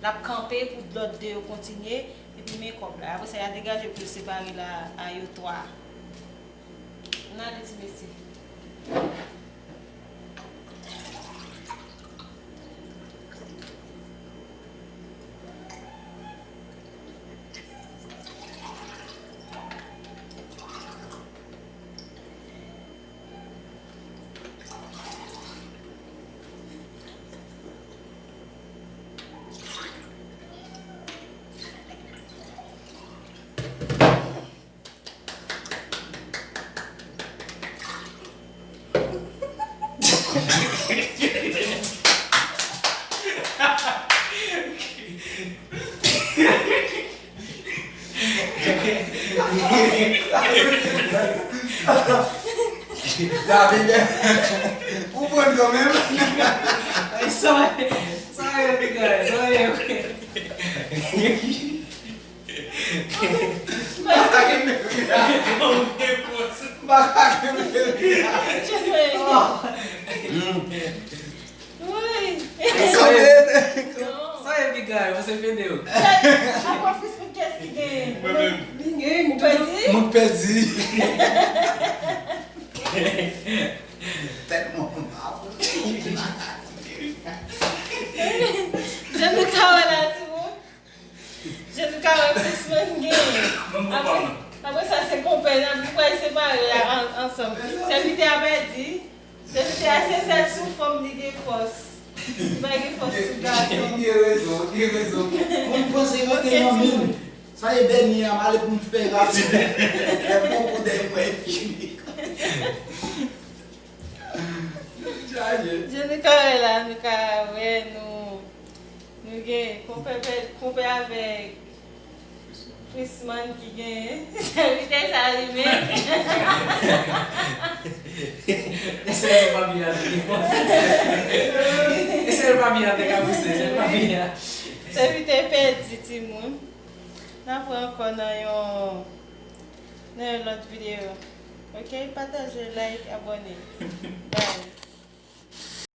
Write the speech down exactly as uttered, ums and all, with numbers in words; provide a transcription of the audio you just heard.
L ap kanpe pou lòt de yo kontinye, epi men kòb la. Apre sa, y a degaje pou yo separe la a yo twa. N ale, ti mesye. David, ou bon kanmenm. Ay, sa, sa e, piga, sa e. Baka gen meri. Baka gen meri. Wi. Sa ye, sa ye, piga, yo se fede yo. Akwa fis pou kès ki genyen? Mwen menm. Li genyen, mwen pèdi. Mwen pèdi. Tèlman mwen pa bon. Jan nou ka wè la, timoun. Jan nou ka wè, Chrisman genyen. Apre, apre sa, se konpè n ap, nou pral separe a an-, ansanm. Sèvitè a pèdi. Sèvitè a se sèl sou fanm li gen fòs. Li pa gen fòs sou gason. Ou gen rezon, ou gen rezon. Mwen panse yo te nan men m. Sa e dènye a, m ale pou m fè rapid. Lè m poko dèyè mwen e fini. Chaje. Jan nou ka wè la, nou ka wè nou, nou gen konpè, konpè avèk Chrisman ki gen sèvitè sa li menm. E sèl papi a te gen fòs. E sèl papi a te ka pouse, sèl papi a. Sèvitè pèdi, timoun. N ap wè ankò nan yon nan yon lòt videyo. Ok? Pataje, like, abòne. Bye.